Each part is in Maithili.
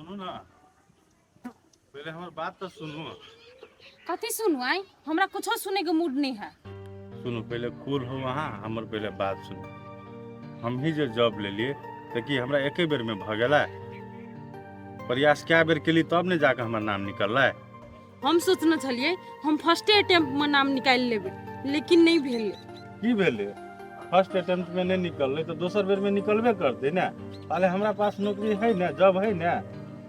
सुनू ना, पहिले हमर बात तऽ सुनू। कथी सुनू? आई हमरा कुछो सुने के मूड नहीं है। सुनू, पहिले कूल हो अहाँ, हमर पहिले बात सुनू। हम ही जे जॉब लेलिए तऽ की हमरा एके बेर में भऽ गेलै? प्रयास कए बेर केली तब ने जाके हमर नाम निकललै। हम सोचने छलियै हम फर्स्टे अटेम्प्ट में नाम निकालि लेबै, लेकिन नहीं भेलै। की भेलै? फर्स्ट अटेम्प्ट में नहीं निकललै तऽ दोसर बेर में निकलबे करतै ने। ताले हमरा पास नौकरी है ने, जॉब है ने,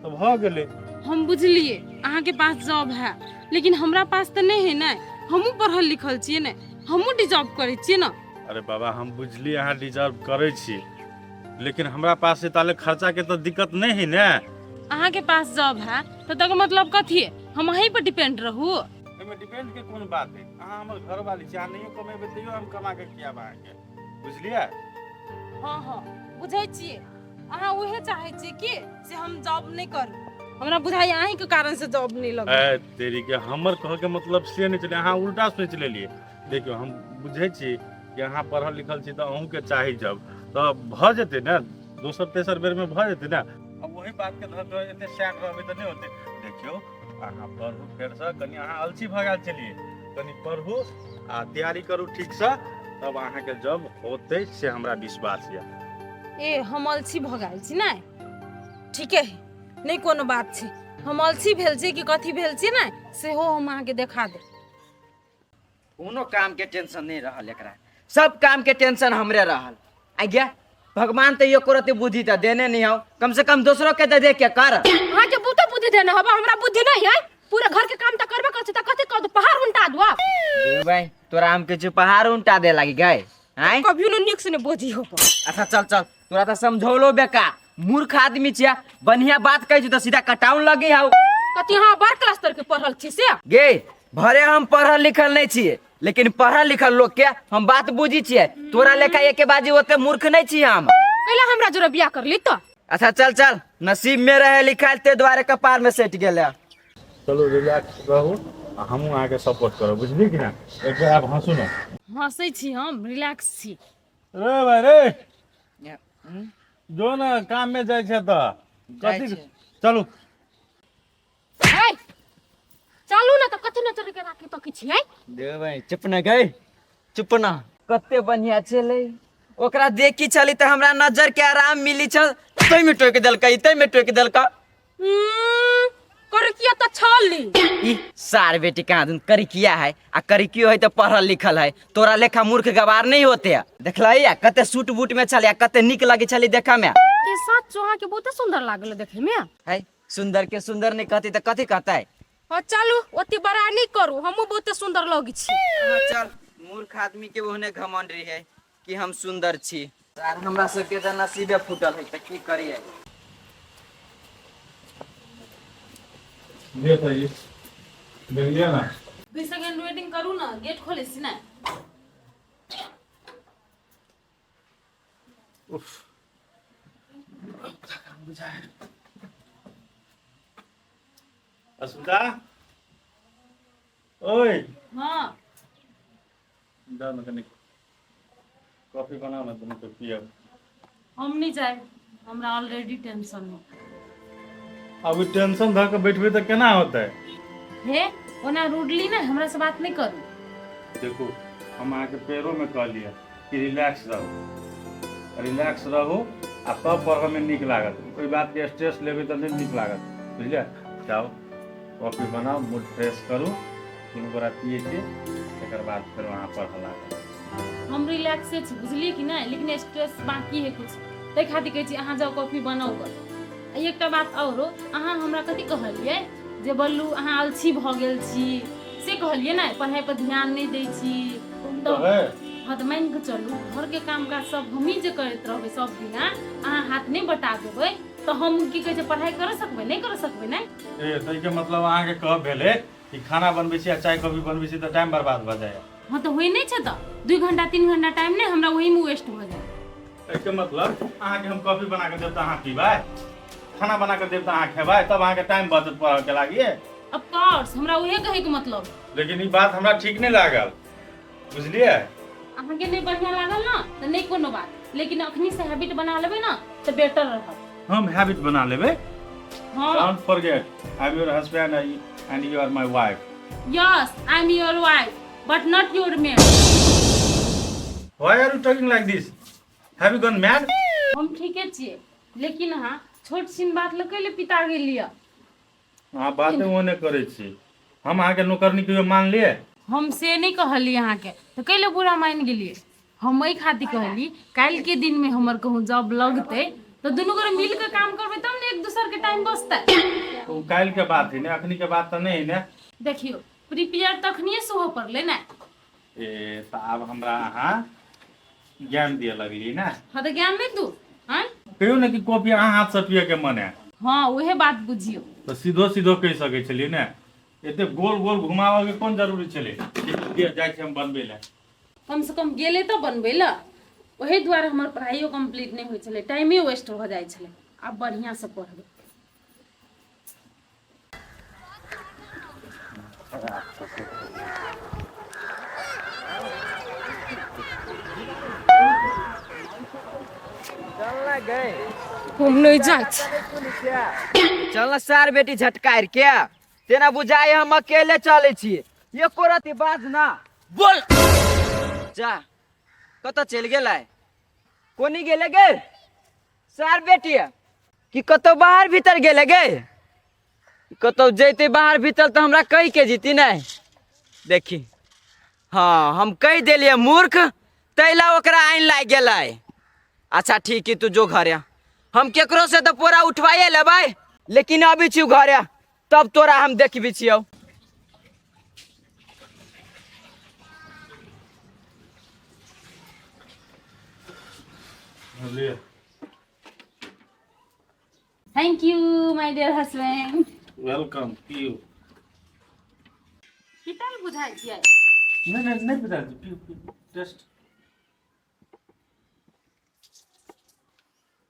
तऽ भऽ गेलै। हम बुझलिए अहाँके पास जॉब है, लेकिन हमरा पास तऽ नहीं है ने। हमहूँ पढ़ल लिखल छियै ने, हमहूँ डिजर्व करै छियै ने। अरे बाबा, हम बुझलिए अहाँ डिजर्व करै छी, लेकिन हमरा पास से ताले खर्चा के तऽ दिक्कत नहीं है ने। अहाँके पास जॉब है तऽ तकर मतलब कथी है? हम अहीं पर डिपेंड रहू? एहिमे डिपेंड के कोन बात है? अहाँ हमर घर वाली छी, अहाँ नहियो कमेबै तैयो हम कमा के खियाब अहाँके, बुझलियै? हाँ हाँ, बुझै छियै। अहाँ उहे चाहै छियै कि से हम जॉब नहि करू। हमरा बुझाइए अहींके कारण से जॉब नहि लगल। ए तेरी के, हमर कह के मतलब से नहि छलै, अहाँ उल्टा सोचि लेलियै। देखियौ, हम बुझै छी कि अहाँ पढ़ल लिखल छी तऽ अहूँके चाही जॉब, तऽ भऽ जेतै ने, दोसर तेसर बेरमे भऽ जेतै ने। अब वही बात के धऽ कऽ एते सैड रहबै तऽ नहि होतै। देखियौ, अहाँ पढ़ू फेरसँ, कनि अहाँ अलसी भऽ गेल छलियै, कनि पढ़ू आ तैयारी करू ठीकसँ, तब अहाँके जॉब होतै से हमरा विश्वास यऽ। ए, हम अलसी भऽ गेल छी ने? ठीके है, नहि कोनो बात छै। हम अलसी भेल छी कि कथी भेल छी ने, सेहो हम अहाँके देखा देब। कोनो काम के टेंशन नहीं रहल एकरा, सब काम के टेंशन हमरे रहल। आ गया भगवान तो एको रति बुद्धि तो देने नहीं हो, कम से कम दोसरों के तो देख के कर। अहाँ के बहुते बुद्धि देने हबा, हमरा बुद्धि नहीं है। पूरा घर के काम तो करबे कर छी, त कथी कर दू? पहाड़ उल्टा दू आप। दे भाई, तोरा हम किछु पहाड़ उल्टा दे लागी गए आय? कभियो न नीक से नहीं बोझी हो। अच्छा चल चल, तोरा तो समझौलो बेका, मूर्ख आदमी छिया, बढ़िया बात कहै छी तो सीधा कटाउन लगी हौ। कथी अहाँ बड़ क्लास तर के पढ़ल छी से? गे भरे हम पढ़ल लिखल नहीं छियै, लेकिन पढ़ल लिखल लोग के हम बात बुझी छियै। तोरा लेखा एके बाजी ओते मूर्ख नहीं छियै हम। कैला हमरा जोरे बियाह कर ली तो? अच्छा चल चल, नसीब में रहे लिखायल ते द्वारे कपार में सेट गेले। चलू रिलैक्स रहू आ हमहूँ अहाँके सपोर्ट करब, बुझलियै कि ना? एक बेर आब हँसू ने। हंसै छी, हम रिलैक्स छी। रे भाई रे, जो ने काम में जाइ छै तऽ जाइ कथी छै। चलू। ए, चलू ने तऽ कथी नजर के राखी तो किछि है? देबै चुप न गई, चुप न। कते बढ़िया छलै, ओकरा देखी छली तऽ हमरा नजर के आराम मिली छल, तै में टोकि देलकै, तै में टोकि देलकै। करकिया तऽ छली। ई सार बेटी कहाँ दिन करिकिया है, आ करिकियो है तऽ पढ़ल लिखल है, तोरा लेखा मूर्ख गवार नहीं होते। देखलही या कते सूट बूट में छलै, कते नीक लगे छली देखऽ में। ए सच अहाँ के बहुते सुंदर लागल देखे में। है सुंदर के सुंदर नहीं कहती तऽ कथी कहतै? हाँ चलू, ओते बड़ा नहीं करू, हमहूँ बहुते सुंदर लगै छी। हाँ, चल, मूर्ख आदमी के ओहने घमंड रहे कि हम सुंदर छी। यार हमरा सबके तऽ नसीबे फूटल है, तऽ की करिए। दे तऽ ई देखलियै ने। 2 सेकेंड वेटिंग करू ने, गेट खोलै छी ने। उफ, अस्मिता ओए। हाँ। जाओ ना, कनी कॉफी बनाओ ना, दुनू के पियब। हम नहीं जाए, हमरा ऑलरेडी टेंशन है। अब ई टेंशन धऽ के बैठबै तऽ केना होतै? हे ओना रूडली ने हमरा से बात नहीं करू। देखू, हम अहाँके पैरोमे कहलियै कि रिलैक्स रहू, रिलैक्स रहू आ तब पढ़ऽमे नीक लागत। ओहि बातके स्ट्रेस लेबै तऽ नहि नीक लागत, बुझलियै? जाउ कॉफी बनाउ, मूड फ्रेश करू, दुनू गोरा पियै छी, तकर बाद फेर अहाँ पढ़ऽ लागब। हम रिलैक्से छी, बुझलियै कि नहि? लेकिन स्ट्रेस बाकी है कुछ, ताहि खातिर कहै छी अहाँ जाउ कॉफी बनाउ कऽ। आ एकटा बात औरो, अहाँ हमरा कथी कहलियै जे बल्लू अहाँ आलसी भऽ गेल छी, से कहलियै ने? पढ़ाइ पर ध्यान नहि दै छी तऽ। हाँ तऽ मानि कऽ चलू घरके काम काज सब हमही जे करैत रहबै सब दिना, अहाँ हाथ नहि बटा देबै तऽ हम की कहै छै पढ़ाइ कऽ सकबै? नहि कऽ सकबै ने। ए ताहिके मतलब अहाँके कहब भेलै कि खाना बनबै छी आ चाय कॉफी बनबै छी तऽ टाइम बर्बाद भऽ जाइए? हाँ तऽ होइ नहि छै तऽ 2 घंटा 3 घंटा टाइम नहि हमरा ओहीमे वेस्ट भऽ जाए। एहिके मतलब अहाँके हम कॉफी बना कऽ देब तऽ अहाँ पीबै, खाना बना कऽ देब तऽ अहाँ खेबै, तब अहाँके टाइम बचत पढ़ऽके लागिए? ऑफ कोर्स, हमरा उहे कहैके मतलब। लेकिन ई बात हमरा ठीक नहि लागल, बुझलियै? अहाँके नहि बढ़िआँ लागल ने तऽ नहि कोनो बात, लेकिन अखनी से हैबिट बना लेबै ने तऽ बेटर रहत। हम हैबिट बना लेबै? हाँ। Don't forget I am your husband and you are my wife. Yes, I am your wife but not your maid. Why are you talking like this? Have you gone mad? हम ठीके छियै, लेकिन अहाँ छोट छिन बात लऽ कैले पिता गेलियै? अहाँ बाते ओने करै छी। हम अहाँके नौकरनी कहियो मान लिए? हम से नहि कहली अहाँके, तऽ कैले बुरा मानि गेलियै? हम एहि खातिर कहली, काल्हिके दिनमे हमर कहूँ जॉब लगतै तऽ दुनू गोरे मिल कऽ काम करबै, तब ने एक दोसरके टाइम बचतै। तऽ ओ काल्हिके बात है ने, अखनीके बात तऽ नहि है ने। देखियौ, प्रिपेयर तखनिए से होऽ पड़लै ने। ए, तऽ आब हमरा अहाँ ज्ञान दिअ लगलियै ने? हँ, तऽ ज्ञान नहि दू आँय? कहियौ ने कि कॉफी अहाँ हाथसँ पियऽके मन है। हँ, उहे बात बुझियौ। तऽ सीधो सीधो कहि सकै छलियै ने, एते गोल गोल घुमाबऽके कोन जरूरी छलै? जाइ छी हम बनबै लए। कम से कम गेलै तऽ बनबै लए। ओहि दुआरे हमर पढ़ाइयो कम्प्लीट नहि होइ छलै, टाइमे वेस्ट भऽ जाइ छलै। आब बढ़िआँसँ पढ़बै। हम नहि जाइ छी। चल ना सार बेटी, झटकार के तेना बुझाय हम अकेले चलै छी। एको रति बाज ना बोल। जा, कतऽ चलि गेलै? कोनी गेलै गे सार बेटी? कि कतौ बाहर भीतर गेलै गे? कतौ जैते बाहर भीतर तऽ हमरा कहि के जीती नहि। देखी, हँ, हम कहि देलियै मूर्ख, ताहि ला ओकरा आनि लागि गेलै। अच्छा ठीक है, तू जो घरे, हम केकरो से तऽ पोरा उठवाइए लेबै, लेकिन अभी छी घरे तब तोरा हम देखबी छियौ। लिअ। Thank you my dear husband. Welcome. पियू। पितल बुझाइ छियै। नहि नहि नहि पिता, पियू पियू। टेस्ट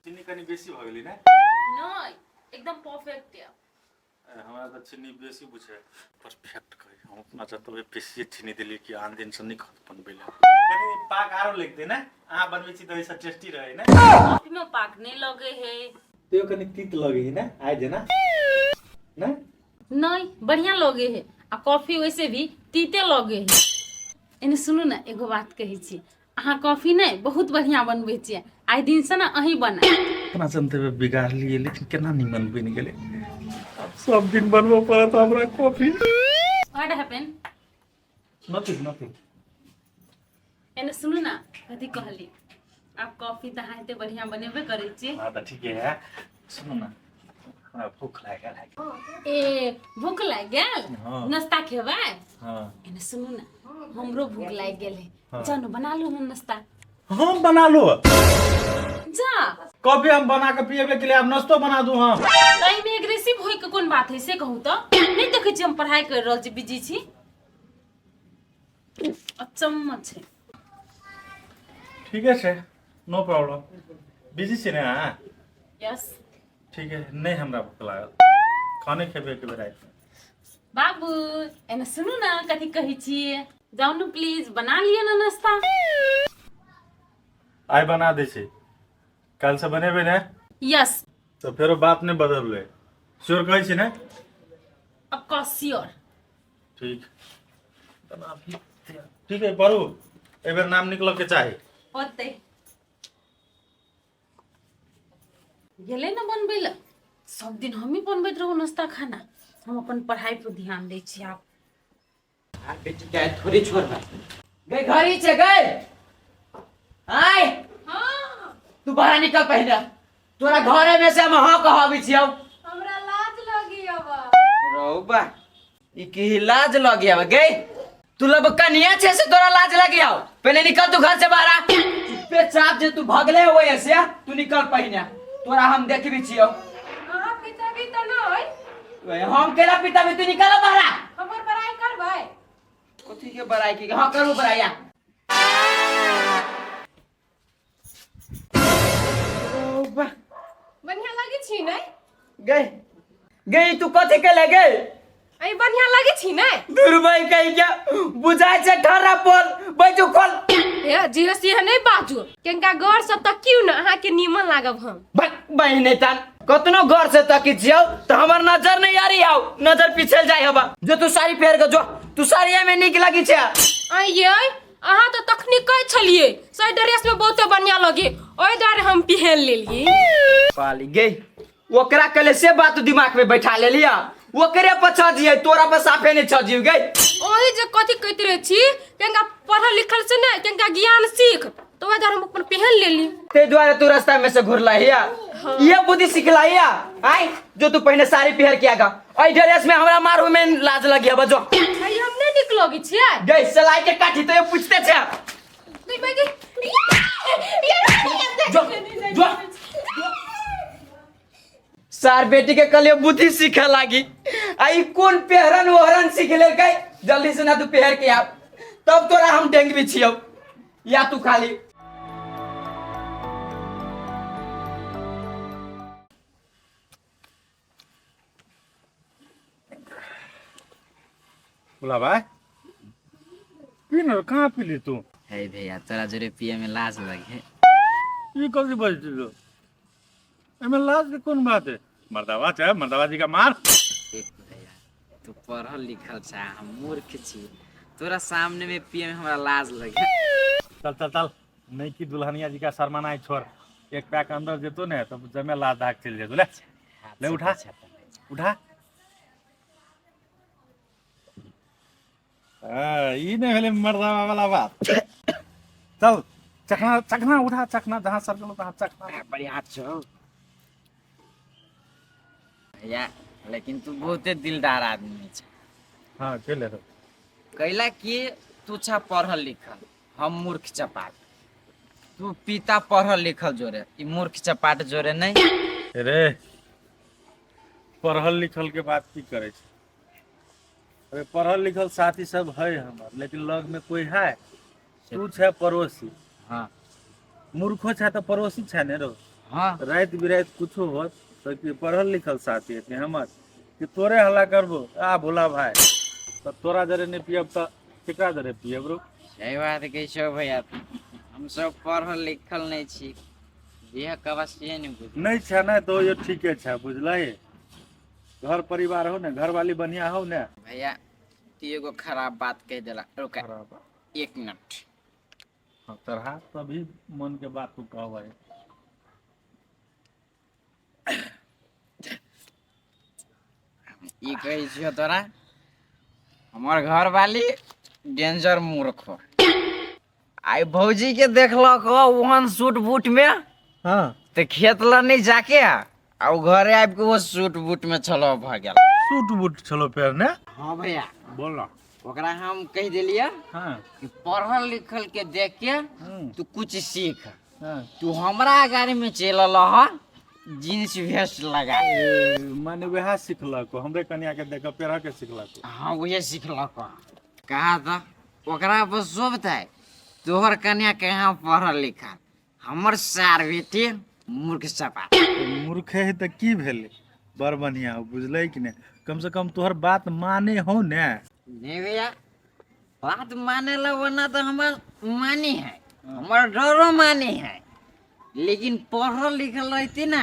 चीनी कनि बेसी भऽ गेलै ने? नहि, एकदम परफेक्ट यऽ। हमरा तऽ चीनी बेसी बुझाय परफेक्ट कहै। हम अपना जतबे बेसी चीनी देलियै कि आन दिनसँ नहि खत बनबै लए। कनि पाक आरो लगतै ने? अहाँ बनबै छी तऽ ओहिसँ टेस्टी रहै ने। कॉफीमे पाक नहि लगे है। तैयो कनि तीत लगै है ने, आइ जेना ने। नहीं, बढ़िया लगे है, आ कॉफी वैसे भी तीते लगे है। एने सुनू ने, एगो बात कहै छी, अहाँ कॉफी नहि बहुत बढ़िया बनबै छियै। आइ दिनसँ ने अहीं बना। अपना जनते बिगाड़लियै, लेकिन केना निमन बनि गेलै। आब सब दिन बनबऽ पड़त हमरा coffee. What happen? Nothing, nothing. एने सुनू ने, कथी कहली? आब कॉफी तऽ अहाँ एते बढ़िया बनेबे करै छी। हाँ, तऽ ठीके है। सुनू ने, हमरा भूख लागल है। ए, भूख लागि गेल? हाँ। नाश्ता खेबै? हाँ। एने सुनू ने, हमरो भूख लागि गेल है। हाँ। जाउ ने, बना लू हम नाश्ता। हम बना लो? जा। कॉफी हम बना के पिएबे के लिए, आब नाश्तो बना दू हम? एहिमे एग्रेसिव होय के कोन बात है, से कहू तऽ? नहि देखै छी हम पढ़ाई कर रहल छी, बिजी छी। अचम्म छै। ठीके छै, नो प्रॉब्लम। बिजी छी ने अहाँ? यस। ठीक है। नहि, हमरा भूख लागल, खाने खेबै एक बेर रातिमे। बाबू, एने सुनू ने, कथी कहै छी? जाउ ने, प्लीज बना लिअ ने नाश्ता। आइ बना दै छी, काल्हिसँ बनेबै ने? यस। तऽ फेरो बात नहि बदलबै, श्योर कहै छी ने? Of course sure. ठीक, बना दी। ठीक है, पढ़ू, एहि बेर नाम निकलऽ के चाही। होतै। गेलै ने बनबै लए। सब दिन हमही बनबैत रहू नाश्ता खाना। हम अपन पढ़ाई पर ध्यान दै छी आब। आ बेटी के आइ थोड़ी छोड़बै। गई, घर ही छै गई। आय। हाँ। तू बाहर निकल पहिले। तोरा घरे में से हम हाँ कहबी छियौ। हमरा लाज लगी अब। रौबा, ई की लाज लगी आब गई? तू लब कनिया छै से तोरा लाज लगी आव? पहिले निकल तू घर से बाहर। चुप्पे चाप जे तू भगले हुए से तू निकल पहिने, तोरा हम देखबी छियौ। अहाँ पिताबी तऽ नहि? ओए, हम केला पिताबी? तू निकल बाहर। हमर बड़ाई करबै? कथी के बड़ाई की? हाँ, करू बड़ाई। रौबा। बढ़िया लगे छी नै? गई गई, तू कथी के लगे? अई बढ़िया लगे छी नै? दुर्बल कही क्या बुझाय छै, ठर्रा पोल बैजू खोल। ए जी, से नहि बाजू। केनका गौर से तऽ क्यों न अहाँके नीमन लागब हम। बक बहिने तन। कतनो घर से तकी छियौ त हमर नजर नहीं आ रही आउ, नजर पीछे जाय हबा। जो तू साड़ी पहिर के जो, तू साड़िया में नीक लगी छै। आइये अहाँ तो तखनी कहै छलियै से ड्रेस में बहुते बढ़िया लगे, ओहि दुआरे हम पहिन लेलियै। पाली गे, ओकरा कले से बात दिमाग में बैठा लेलिया, ओकरे पर छजियै, तोरा पर साफे नहीं छजियौ गे। ओही जे कथी कहैत रहै छी, केनका पढ़ल लिखल से ने केनका ज्ञान सीख, तो ओहि दुआरे हम अपन पहिन लेली। ते दुआरे तू रास्ता में से घुरला हिया, ये बुद्धि सिखला हिया। आय जो तू पहिने साड़ी पहिर के आगा, एहि ड्रेस में हमरा मारू में लाज लगिया बजो। आइ हम नहीं निक लगी छियै। गई सलाई के काठी तो ये पूछते छे। नहीं भाई गई। जो जो सार बेटी के कल बुद्धि सीखे लागी, आई कोन पेहरन ओहरन सीख लेलकै। जल्दी से ना तू पेहर के आ, तब तोरा हम डेंग भी छियौ या तू खाली। बोला भाई पी न, कहाँ पीली तू? हे भैया तोरा जोरे पिए में लाज लगे। ई कथी बजै छी एमे लाज के कोन बात है? मर्दावा चाहे मर्दावा जी का मार। देख भैया तू पढ़ल लिखल छा, हम मूर्ख छी, तोरा सामने में पिए में हमरा लाज लगे। चल चल चल, नहीं की दुल्हनिया जी का शर्माना ही छोड़, एक पैक अंदर जेतो ने तब जमे लाज धाक चल जेतो। ले ले उठा उठा। हाँ, ई नहीं भेलै मर्दावा वाला बात। चल चखना चखना उठा चखना, जहाँ सरकल तहाँ चखना। बढ़िया छौ भैया, लेकिन तू बहुते दिलदार आदमी छ। हाँ के ले कैला कि तू छा पढ़ल लिखल, हम मूर्ख चपाट। तू पिता पढ़ल लिखल जोरे, ई मूर्ख चपाट जोरे नहीं। अरे पढ़ल लिखल के बात की करे छै? अरे पढ़ल लिखल साथी सब है हमर, लेकिन लग में कोई है? तू छै पड़ोसी। हाँ मूर्खो छै तो पड़ोसी छै ने रो। हाँ राति बिराति कुछो होत तो कि पढ़ल लिखल साथी हेतै हमर कि तोरे हल्ला करबो आ भोला भाई, तो तोरा जरे नहीं पियब तो केकरा जरे पियब रो? सही बात कहै छौ भैया, हम सब पढ़ल लिखल नहीं छी, देह कवश्य नहीं बुझ नहीं छै ने तो यो ठीके छै, बुझलही? घर परिवार हो ने, घरवाली बढ़िया हो ने। भैया तू एगो खराब बात कह देला, रुक खराब एक मिनट। हाँ, तरहा तभी मन के बात तू कहबै। ई कहै छियौ तोरा, हमर घरवाली डेंजर मूर्ख हो। आई भौजी के देखलक ओहन सूट बूट में। हाँ तो खेत ल नहीं जाके आ घरे आबि के वो सूट बूट में छलो भ गेल। सूट बूट छलो पहिरने? हाँ भैया बोल ना। ओकरा हम कहि देलियै हाँ कि पढ़ल लिखल के देख के तू कुछ सीख। हाँ तू हमरा गाड़ी में चलि अयलह जींस वेस्ट लगा। माने वएह सिखलक, हमरे कनिया के देख के पेरह के सिखलक। हाँ वह सिखलक। कहा था ओकरा पर शोभतै, तोहर कन्या कहाँ पढ़ल लिखल, हमर सार बेटी मूर्ख सपा। मूर्खे है तऽ की भेलै, बड़ बढ़िया हो, बुझलै कि नहि? कम से कम तोहर बात माने हो ने। नहीं भैया बात माने ला वरना तो हमर मानी है, हमर डरो मानी है, लेकिन पढ़ल लिखल रहती ना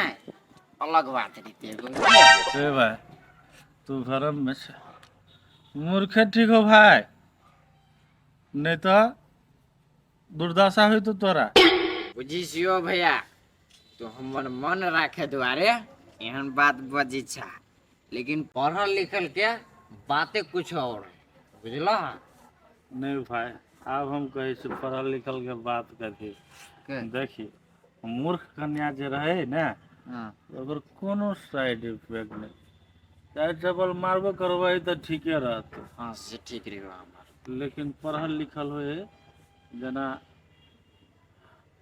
अलग बात रहती। ए भाई तू भरम में छे, मूर्खे ठीक हो भाई, नहीं तो दुर्दशा हुई तो तोरा। बुझी छियो भैया तो हमर मन राखे दुआरे एहन बात बजी छा, लेकिन पढ़ल लिखल के बाते कुछ और है, बुझलो? नहीं भाई आब हम कहै छी पढ़ल लिखल के बात कथी। देखी मूर्ख कन्या जे रहे ने, हाँ ओकर कोनो साइड इफेक्ट नहीं, चाहे डबल मारबो करबै तऽ ठीके रहत। हाँ से ठीक रहियो हमर। लेकिन पढ़ल लिखल होए, जेना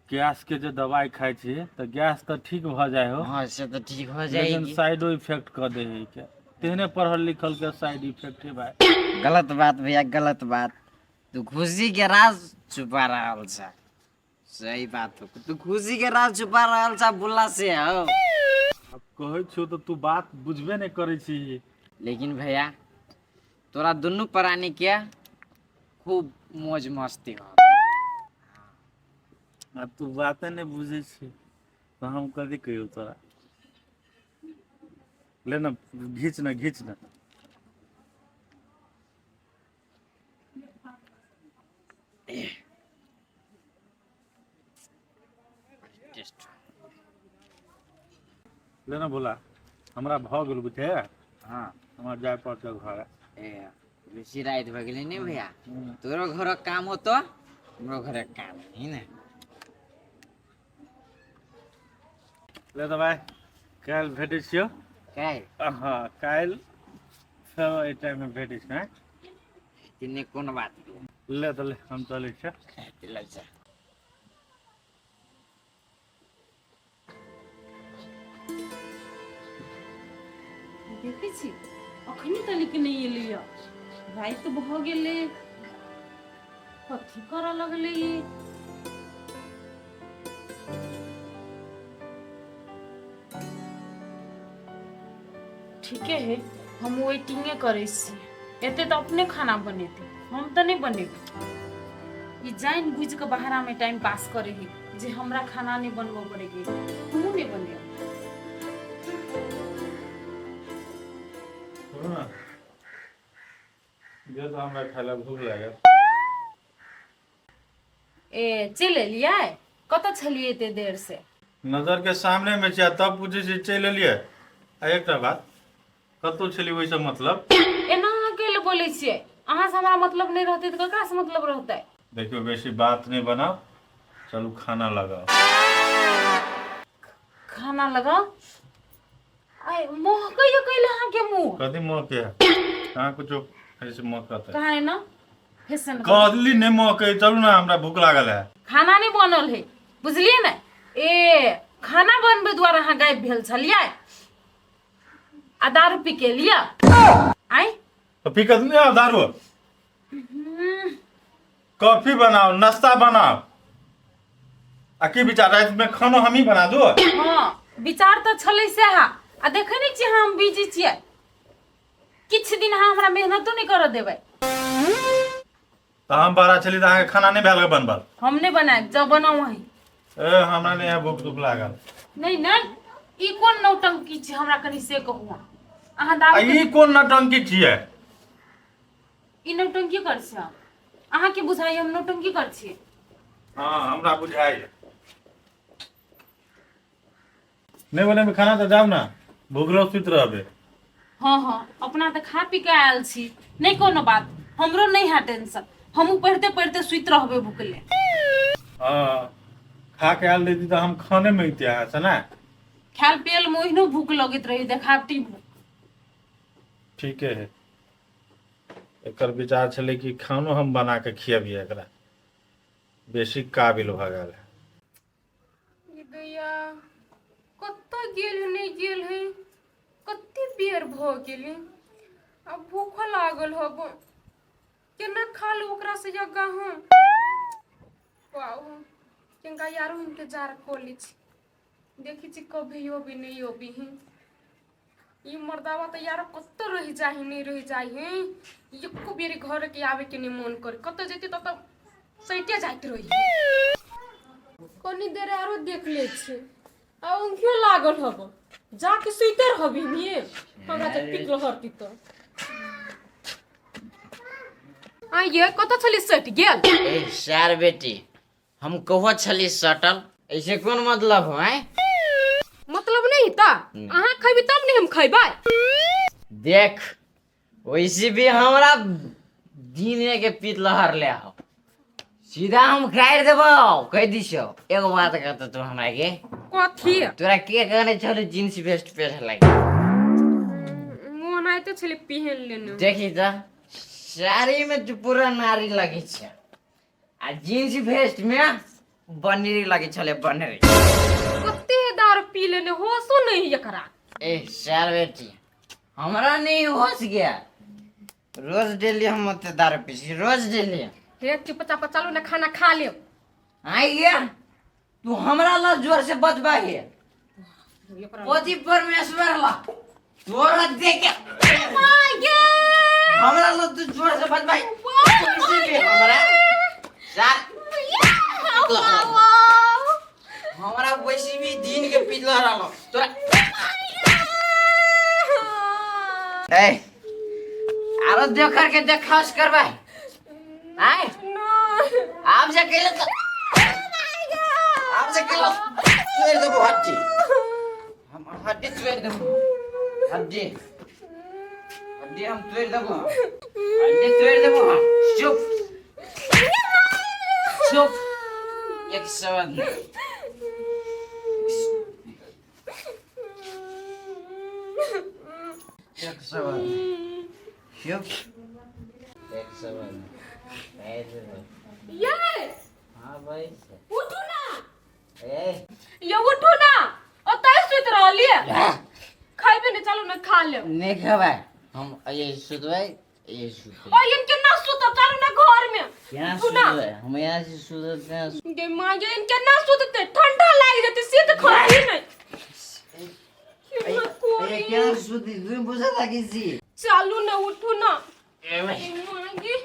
गैस के जे दवाई खाइ छी तऽ गैस तऽ ठीक भऽ जाइ हो। हाँ से तऽ ठीक हो लेकिन जाएगी, साइडो इफेक्ट कऽ दे है के, तेहने पढ़ल लिखल के साइड इफेक्ट है भाई। गलत बात भैया गलत बात, तू खुशी के राज छुपा रहल छा। सही बात हो, तू खुशी के राज छुपा रहल छा बुल्ला से हो। अब कहै छियौ तऽ तू बात बुझबे नहि करै छी। लेकिन भैया तोरा दुनू प्राणी के खूब मौज मस्ती हो। आ तू बाते नहि बुझै छी तऽ हम कथी कहियौ तोरा। ले ना, घीच ना, घीच ना। टेस्ट। ले ना भोला, हमरा भऽ गेल बुझे। हाँ। हमरा जाय पड़तै घर। ए बेसी राति भऽ गेलै ने भैया, तोरो घरक काम होतो, हमरो घरक काम है ने। ले तऽ भाइ, काल्हि भेटै छियौ। काल्हि? हँ, काल्हि फेर एहि टाइममे भेटै छै। आँय? तिन्ने कोन बात। ले तऽ ले, हम चलै छियौ। लग जा। देखै छी, अखनी तलिक नहि एलैया, राति भऽ गेलै, कथी करऽ लगलै ई? ठीके है, हम वेटिंगे करै छी। एते तऽ अपने खाना बनेतै, हम तऽ नहि बनेबै। ई जानि बुझि कऽ बाहरामे टाइम पास करै है जे हमरा खाना नहि बनबऽ पड़ेगी। हमहूँ नहि बनेबै। सुनू ने, जे तऽ हमरा खाय लए भूख लागल। ए, चलि एलियै? कतऽ छलियै एते देर से? नजर के सामने मे छै आ तब पूछै छी चलि एलियै? आ एकटा बात, कतौ छली ओहिसँ मतलब? एना अहाँ कैले बोलै छियै? अहाँ से हमरा मतलब नहि रहतै तऽ ककरा से मतलब रहतै? देखियौ, बेसी बात नहि बनाउ, चलू खाना लगाउ। खाना लगाउ? आइ महकैया कैले अहाँके मुँह? कथी महके है? कहाँ कुछो ऐसे महकत है? कहाँ एना फैशन कहली नहि महके, चलू ना, हमरा भूख लागल है। खाना नहि बनल है, बुझलियै ने? ए, खाना बनबै दुआरे अहाँ गायब भेल छलियै आ दारू पी के एलियै आइ? तो पी कऽ नहि आउ दारू, कॉफी बनाओ, नाश्ता बनाओ। आ की विचार, राति में खानो हम ही बना दू? हँ, विचार तऽ छलै सएह। आ देखै नहि छियै हम बिजी छियै? किछु दिन अहाँ हमरा मेहनतो नहि करऽ देबै। तऽ हम बड़ा छली तऽ अहाँके खाना नहि भेल बनबल? हम नहि बनायब, जब बनाउ अहीं। ए, हमरा नहि है भूख दुख लागल। नहि नहि, ई कोन नौटंकी छै, हमरा कनि से कहू अहाँ। अहाँ आ दारू ई कोन नौटंकी छियै? ई नौटंकी कर छी हम? अहाँके बुझाइ हम नौटंकी कर छी? हाँ, हमरा बुझाइ नहि बनेबै खाना तऽ जाउ ने, भूखलो सुति रहबै। हँ हँ, अपना तऽ खा पी के आयल छी, नहि कोनो बात। हमरो नहि है टेंशन, हमहूँ पढ़िते पढ़िते सुति रहबै भुखले। हाँ, खा के आयल रहिती तऽ हम खाने मांगितियै अहाँ से ने। खायल पियल मे ओहिनो भूख लगैत रही, देखावटी भूख। ठीके है, एकर विचार छलै कि खानो हम बना के खियबियै एकरा, बेसी काबिल भऽ गेल है। ई गैया कतऽ गेल है, नहि गेल है? कते बेर भऽ गेलै, आ भूखो लागल हब, केना खा लू ओकरा से जग्गा हम? वाह, केंगा यारो इंतजार कऽ लै छी, देखै छी कभी अबी नहि अबी है। ई मर्दावा तऽ यार कतऽ रहि जाइ है, नहि रहि जाइ है। एको बेर घर के आवे के नहीं मन करे, कतऽ जेती ततऽ सैटे जाइत रही। कनी देर आरो देख ले छी, आ ऊँघियो लागल हब, जाके सुइते रहबी निये। हमरा तऽ पिक लहरती तऽ आ ये कतऽ छली, सटि गेल? ए सार बेटी, हम कहो छली सटल, ऐसे कोन मतलब हो? आय? मतलब नहीं ता, अहाँ खैबी तब ने हम खैबै। देख, वैसे भी हमरा दिने के पीत लहर ले हो, सीधा हम काटि देबो, कह दिछो। एगो बात कहतो तू हमरा के। कथी? तोरा के कहने छलू जींस वेस्ट पहिरे लागी? मोन आइते छलै पहिन लेने। देखी तऽ, साड़ी में तू पूरा नारी लगे छै आ जींस वेस्ट में बनेरी लगे छले, बनेरी। कते दारू पी लेने, होशो नहीं एकरा। ए सार बेटी, हमरा नहीं होश गया। रोज डेली हम ओते दारू पी छी, रोज डेली। हे, चुपचाप चलू ने, खाना खा लेब। आई गया, तू हमरा ला जोर से बजबा है पति परमेश्वर ला तोरा देख के हमरा ला तू जोर से बजबा, भी हमरा सार हमरा वैसे भी दिन के पिछला रहलो तोरा। ए आरो देखर के देखास करबै आय आब जे केले त आब जे केलो तोड़ि देबो हड्डी हम हड्डी तोड़ि देबो हड्डी हड्डी हम तोड़ि देबो हड्डी तोड़ि देबो हम चुप चुप एक सेवन एक सेवन चुप एक सेवन ये हाँ भाई उठू ना ए ये उठू ना ओतय सुति रहलियै खैबे ने चलू ना खा लेब नहीं खेबै हम ये सुतबै ये सुतबै ओ इन केना सुतब चलू ना घर में यहाँ उठू ना सुतबै हम यहाँ से सुतते हैं गे माँ ये इन केना सुतते ठंडा लागि जेतै से तऽ खाही नहि केना ये कोरी केना सुती तुम बुझा लागी छी चलू ना उठू ना ए भाई गे माँ गे